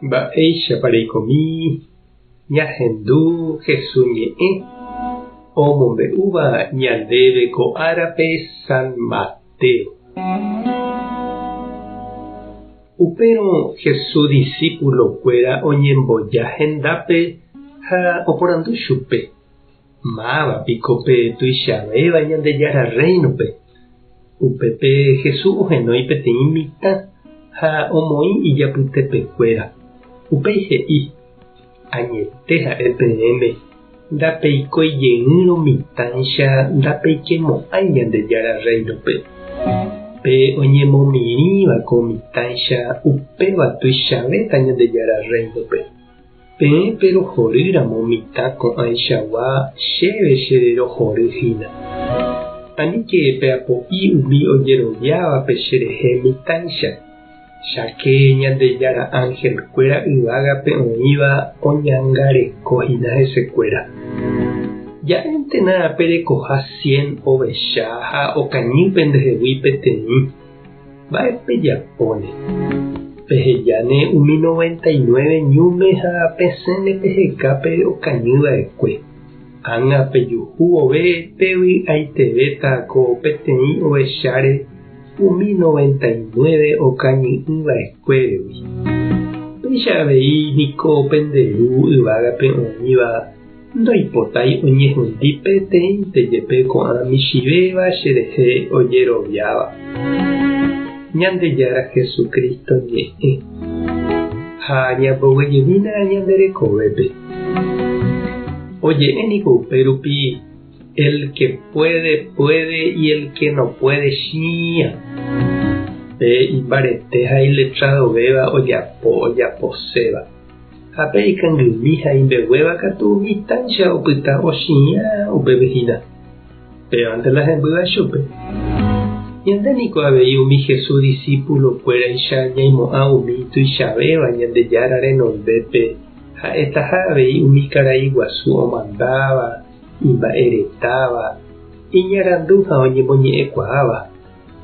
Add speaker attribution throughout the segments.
Speaker 1: Mba'éichapa reikomi ñahendu Jesús ñe'ẽ omombe'úva ñandéve ko árape San Mateo. Upérõ Jesús disípulokuéra oñemboja hendápe ha oporandu chupe, Máva piko pe tuichavéva Ñandejára Rréinope? Upépe Jesús ohenói peteĩ mitã ha omoĩ ijapytepekuéra. Upéi he'i, Añete ha'e peẽme, ndapeikói jeýrõ mitãicha ndapeikemo'ãi Ñandejára Rréinope. Pe oñemomirĩva ko mitãicha upéva tuichavéta Ñandejára Rréinope. Peẽ perohory ramo mitã ko'ãichagua chéve che rerohory hína. Aníke peapo'i umi ojeroviávape che rehe mitãicha, cháke Ñandejára ángel kuéra yvágape oĩva oñangareko hína hesekuéra. Ja'éntena perekoha cien ovecha ha okañy pendehegui peteĩ. Mba'e pejapóne? Pehejáne umi 99 ñúme ha pesẽne peheka pe okañy va'ekue. Ág̃a pejuhu vove pevy'aitevéta ko peteĩ ovecháre umi 99 okañy'ỹ va'ekuéregui. Péicha avei niko pende Ru yvágape oĩva Ndoipotái oñehundi peteĩnte jepe ko'ã michĩvéva cherehe ojeroviáva. Ñandejára Jesucristo ñe'ẽ. Ha ñamboguejymína ñande rekovépe. Oje'e niko upérupi, El que puede, puede y el que no puede, chĩa. Pe imbarete ha iletradovéva ojapo ojaposéva. Ha pe ikangymi ha imbeguéva katu mitãicha opyta ochiã upépe hína. Pévante la hembýva chupe. Ñande niko avei umi Jesús disípulo-kuéraicha ñaimo'ã umi tuichavéva Ñandejára renondépe ha'etaha avei umi karai guasu omandáva, imba'eretáva, iñarandu ha oñemoñe'ẽkuaáva.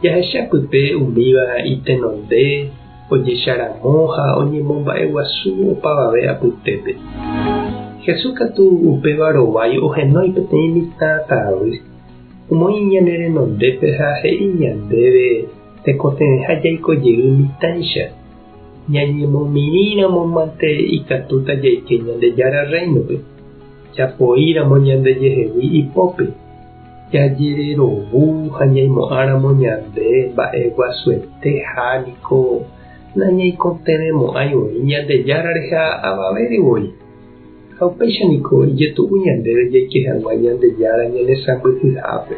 Speaker 1: Jahecha pype umíva itenonde, ojecharamo ha oñemomba'eguasu opavave apytépe. Jesús katu upéva rovái ohenói peteĩ mitã tavy, omoĩ ñane renondépe ha he'i ñandéve tekotevẽha jaiko jey mitãicha. Ñañemomirĩramo mante ikatúta jaike Ñandejára Rréinope, japoíramo ñandejehegui ipópe. Jajererovu ha ñaimo'ãramo ñande mba'e guasuete ha niko nañaikotevẽmo'ãi voi Ñandejára rehe avavére voi. Ha upéicha niko ijetu'u ñandéve jaike hag̃ua Ñandejára ñanesãmbyhyhápe.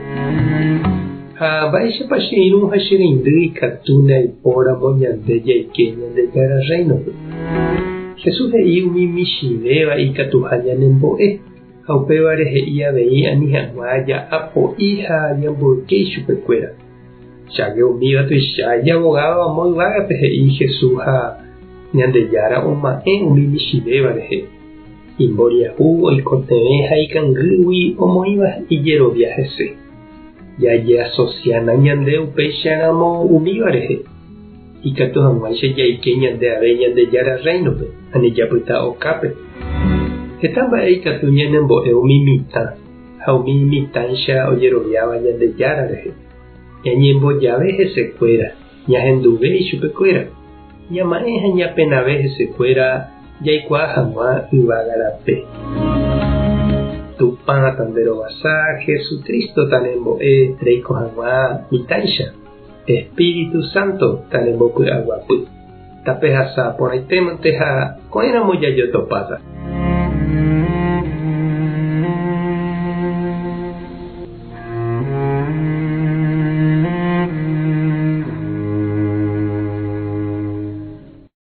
Speaker 1: Ha mba'éichapa che irũ ha che reindy ikatúne aipóramo ñande jaike Ñandejára Rréinope? Jesús he'i umi michĩvéva ikatuha ñanembo'e. Ha upévare he'i avei ani hag̃ua ja'apo'i ha ñamboyke ichupekuéra. Cháke umíva tuicha ijavogáva amo yvágape he'i Jesús ha Ñandejára oma'ẽ umi michĩvéva rehe. Imboriahu oikotevẽ ha ikangýgui omoĩva ijerovia hese. Jajeasosiána ñande upéicharamo umíva rehe, ikatu hag̃uáicha jaike ñande ave Ñandejára Rréinope, ani japyta okápe. Heta mba'e ikatu ñanembo'e umi mitã ha umi mitãicha ojeroviáva Ñandejára rehe. Ñañembojave hesekuéra, ñahenduve ichupekuéra, ñama'ẽ ha ñapenave hesekuéra jaikuaa hag̃ua yvága rape. Tupã tanderovasa, Jesucristo tanembo'e reiko hag̃ua mitãicha, Espíritu Santo tanembopy'aguapy. Tapehasa porãitémante ha ko'ẽramo jajotopáta.